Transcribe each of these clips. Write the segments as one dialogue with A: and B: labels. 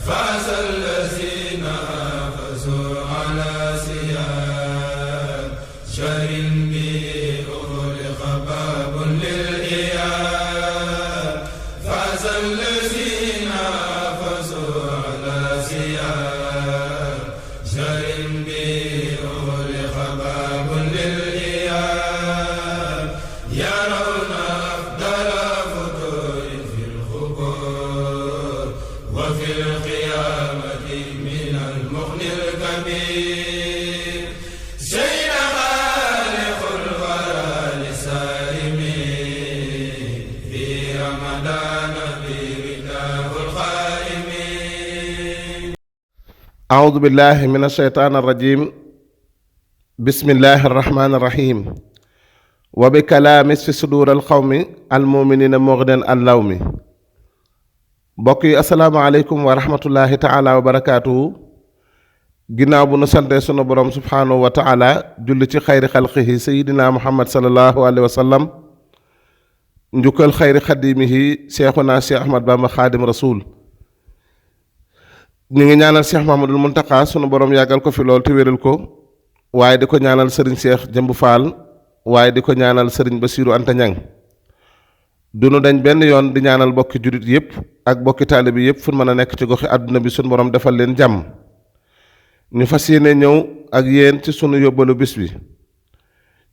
A: فاز الذين فازوا على سياب شهر به أغلق باب للإياب فاز الذين فازوا على سياب شهر به أغلق باب للإياب يرون أفضل فتور في الخبور وفي القيامة من المغن الكبير سيد خالق الورى لسالمين في رمضان برداه الخائمين.
B: أعوذ بالله من الشيطان الرجيم. بسم الله الرحمن الرحيم. وبكلام في صدور القوم المؤمنين مغدا اللوم. mbokk yi asalaamaaleykum wa rahmatullahi taala wa barakaatuhu. ginnaaw bu nu santee sunu borom subhaanahu wa taala julli ci xayri xalqihi sayidina muhammad salallahu alayhi wa sallam njukkal xayri xadimihi cheikhuna cheikh ahmad bamba xaadim rasul. ñu ngi ñaanal cheikh mahamadul muntaka sunu borom yàggal ko fi lool te wéral ko, waaye di ko ñaanal sëriñ cheikh jëmb faal, waaye di ko ñaanal sëriñ basiiru anta ñang. dunu dañ benn yoon di ñaanal bokki jurit yépp ak bokki taalibe yépp fu mën a nekk ci goxi àdduna bi sunu borom defal leen jàmm. ñu fas yéene ñëw ak yéen ci sunu yóbbalu bis bi.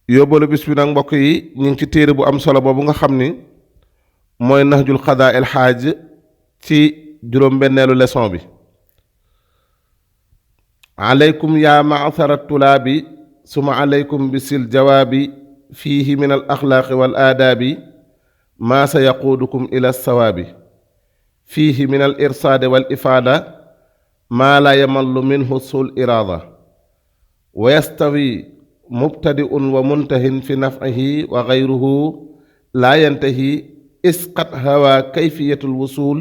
B: yóbbalu bis bi nag mbokk yi ñu ngi ci téere bu am solo boobu nga xam ni mooy nahjul qadaa el xaaj ci juróom-benneelu leçon bi. aleykum yaa maasara tulaabi suma aleykum bisil jawaabi fiihi min al axlaaqi wal aadaabi maa sa yaquudukum ila sawaabi fiihi min al irsaadi wal ifaada maa laa yamallu minhu sul iraada wa yastawi mubtadiun wa muntahin fi nafcihi wa gayruhu laa yantahi isqat hawa kayfiyatul wusul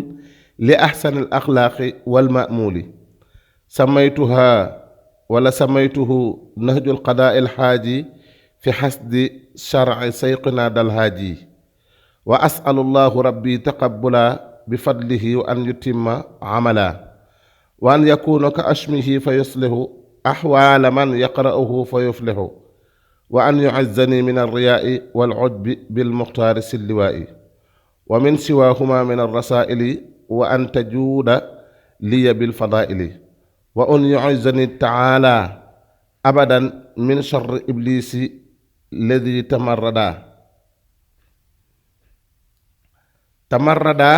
B: li axsani al axlaaqi wal maamuuli samaytuha wala samaytuhu nahjul qadaa il xaaji fi xasdi sharci sayqina dal haaji wa asalu llahu rabbi taqabbula bi fadlihi wa an yutimma amala wa an yakuna ka ashmihi fa yuslihu axwaala man yaqra'uhu fa yuflihu wa an yu'izzani min alriyaai walujbi bilmuxtaari silliwaai wa min siwaahuma min alrasaili wa an tajuuda liya bilfadaili wa an yu'izzani taala abadan min sharri iblisi ladi tamarrada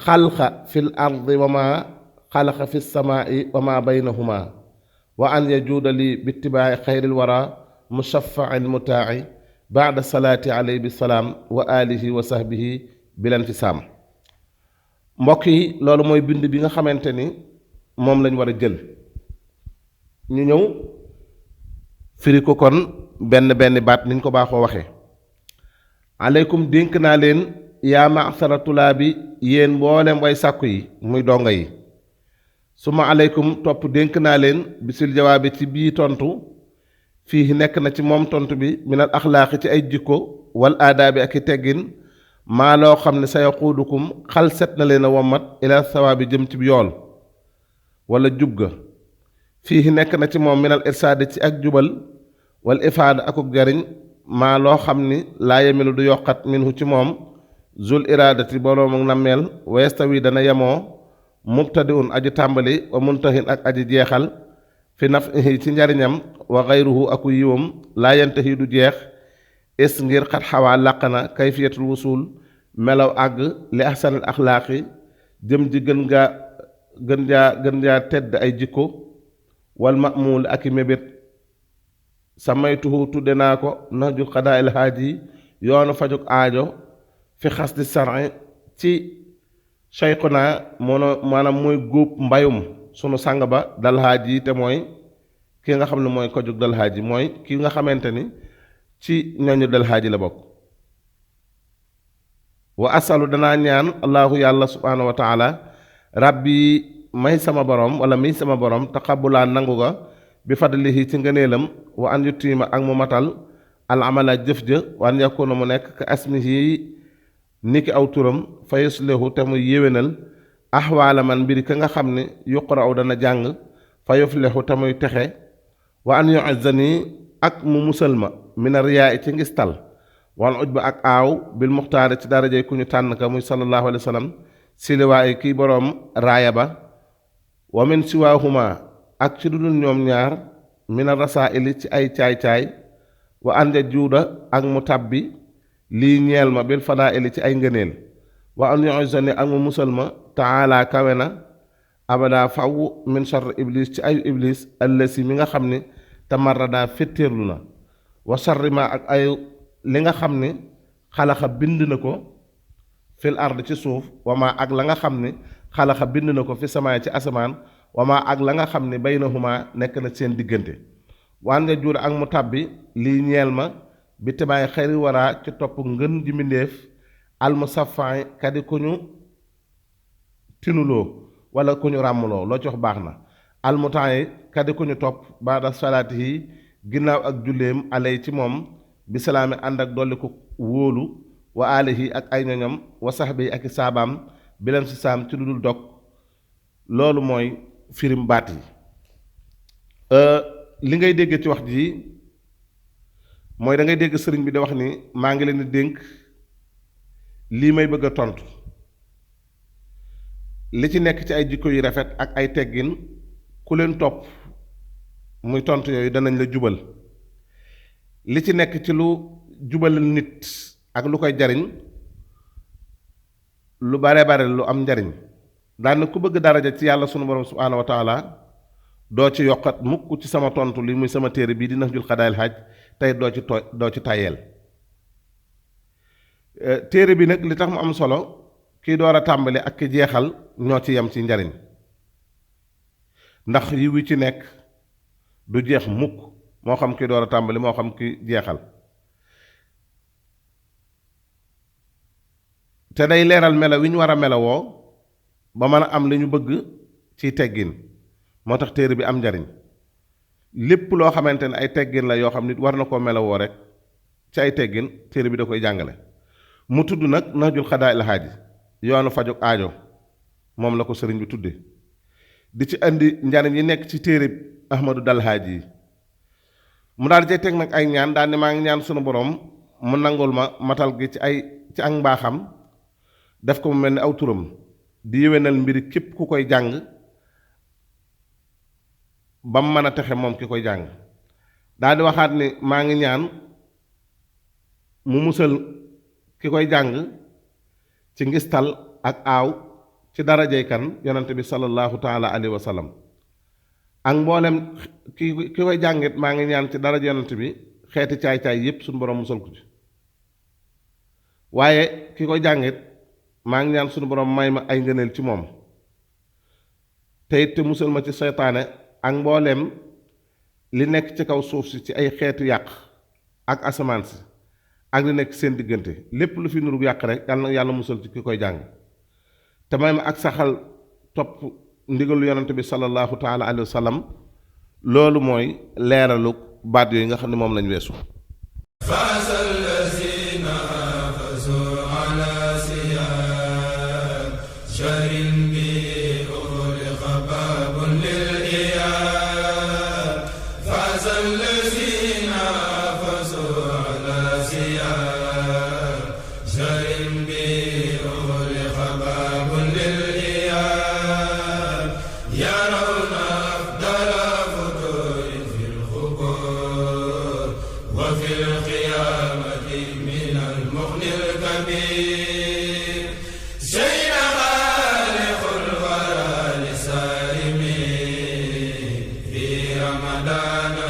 B: xalqa fi l ardi wa ma xalaqa fi lsamaai wa ma baynahuma wa an yajuuda li bitibaaci xayril wara mushaffaci mutaaci baada salaati alayhi bisalaam wa alihi wa sahbihi bilanfisaam. mbokk yi loolu mooy bind bi nga xamante ni moom lañ war a jël. ñu ñëw firi ko kon benn baat niñ ko baaxoo waxee. aleykum dénk naa leen yaa maasara tulaabi yéen mboolem way sàkku yi muy dongo yi. suma aleykum topp dénk naa leen bisil jawaabi ci bii tontu fii nekk na ci moom tontu bi minal axlaaqi ci ay jikko wal aadaabi ak i teggin maa loo xam ne sa yaquudukum xal set na leen a wommat ila sawaabi jëm ci yool wala jub ga. fii nekk na ci moom minal irsaadi ci ak jubal wal ifaada akuk jariñ maa loo xam ni laa yemilu du yokkat minhu ci moom zul iraadati boroom ak nammeel wa yastawi dana yemoo mubtadiun aji tàmbali wa muntahin ak aji jeexal fi nafihi ci njariñam wa gayruhu aku yiwam laa yantahi du jeex is ngir xat xawaa làq na kayfiyatul wusul melaw àgg li ahsanil axlaaqi jëm ji gën jaa tedd ay jikko wal mamuul ak i mébét samaytuhu tudde naa ko nahjul qadaa il haaji yoonu fajug aajo fi xasdi sar'i ci cheikhuna maanaam mooy góob mbayum sunu sang ba dal haaji te mooy ki nga xam ne mooy ko jug dal haaji mooy ki nga xamante ni ci ñooñu dal haaji la bokk. wa asalu danaa ñaan allahu yàlla subhaanahu wa taala rabbi may sama borom wala mi sama borom taqabbulaa nangu ga bi fadlihi ci ngëneelam wa an yutiima ak mu matal al amala jëf ja wa an yakuna mu nekk ka asmihi niki aw turam fa yuslihu te muy yéwénal axwaala man mbiri ka nga xam ne yuqra'u dana jàng fa yuflixu te muy texe wa an yu'izzani ak mu musal ma mina riyaa ci ngistal wal ujba ak aaw bil muxtaari ci darajey ku ñu tànn ka muy sallallahu alayhi wa sallam siliwaay kii boroom raaya ba wa min siwaahuma ak ci dudul ñoom ñaar mina rasaa'ili ci ay caay-caay wa anja juuda ak mu tàbbi lii ñeel ma bil fadaa'ili ci ay ngëneel wa an yu'izzani ak mu musal ma taala kawe na abada faw min sharri iblis ci ayu iblis allasi mi nga xam ne tamarrada féttéerlu na wa sharri ma ak ay li nga xam ne xalaxa bind na ko fil ard ci suuf wama ak la nga xam ne xalaxa bind na ko fi samaay ci asamaan wama ak la nga xam ne baynahuma nekk na seen diggante waan nga juur ak mu tàbbi lii ñeel ma bi tibaay xayri waraa ci topp ngën ji mbindéef almusafaay kadi ku ñu tinuloo wala ku ñu ràmmuloo loo ci wax baax na almutaay kadi ku ñu topp baada salaati yi ginnaaw ak julleem alay ci moom bi salaami ànd ak dolli ko wóolu wa alihi ak ay ñoñam wa saxbi ak i saabaam bileen si saam ci lu dul dog loolu mooy firim baat yi li ngay dégg ci wax ji mooy da ngay dégg sëriñ bi di wax ni maa ngi leen di dénk lii may bëgg a tontu li ci nekk ci ay jikko yu rafet ak ay teggin ku leen topp muy tontu yooyu danañ la jubal li ci nekk ci lu jubalal nit ak lu koy jariñ lu bare bare lu am njariñ daan ku bëgg daraja ci yàlla sunu borom subhaanahu wa taala doo ci yokkat mukk ci sama tontu li muy sama téere bii di Nahjul Qadaa'il Haaj tey doo ci tayeel téere bi nag li tax mu am solo kii door a tàmbali ak ki jeexal ñoo ci yem ci njariñ ndax yi wi ci nekk du jeex mukk moo xam kii door a tàmbali moo xam ki jeexal te day leeral melo wi ñu war a melowoo ba mën a am li ñu bëgg ciy teggin moo tax téere bi am njariñ lépp loo xamante ne ay teggin la yoo xam nit war na koo melowoo rek ci ay teggin téere bi da koy jàngale mu tudd nag Nahjul Qadaa'il Haaj yoonu fajug aajo moom la ko sëriñ bi tudde di ci indi njariñ yi nekk ci téere Ahmadu Dal Haaj yi mu daal di teg nag ay ñaan daal ni maa ngi ñaan sunu borom mu nangul ma matal gi ci ak mbaaxam def ko mu mel ni aw turam di yéwénal mbiri képp ku koy jàng ba mu mën a texe moom ki koy jàng daal di waxaat ni maa ngi ñaan mu musal ki koy jàng ci ngistal ak aaw ci darajey kan yonante bi sallallahu taala alayhi wa sallam ak mboolem ki koy jàngit maa ngi ñaan ci daraja yonante bi xeeti caay-caay yépp suñu borom musal ko ci waaye ki koy jàngit maa ngi ñaan suñu borom may ma ay ngëneel ci moom te it te musal ma ci seytaane ak mbooleem li nekk ci kaw suuf si ci ay xeetu yàq ak asamaan si ak li nekk seen diggante lépp lu fi nuru yàq rek yàlla musal ci ki koy jàng te may ma ak saxal topp ndigalu yonante bi sallallahu taala alayhi wa sallam loolu mooy leeralu baat yooyu nga xam ne moom lañ weesu
A: Ramadan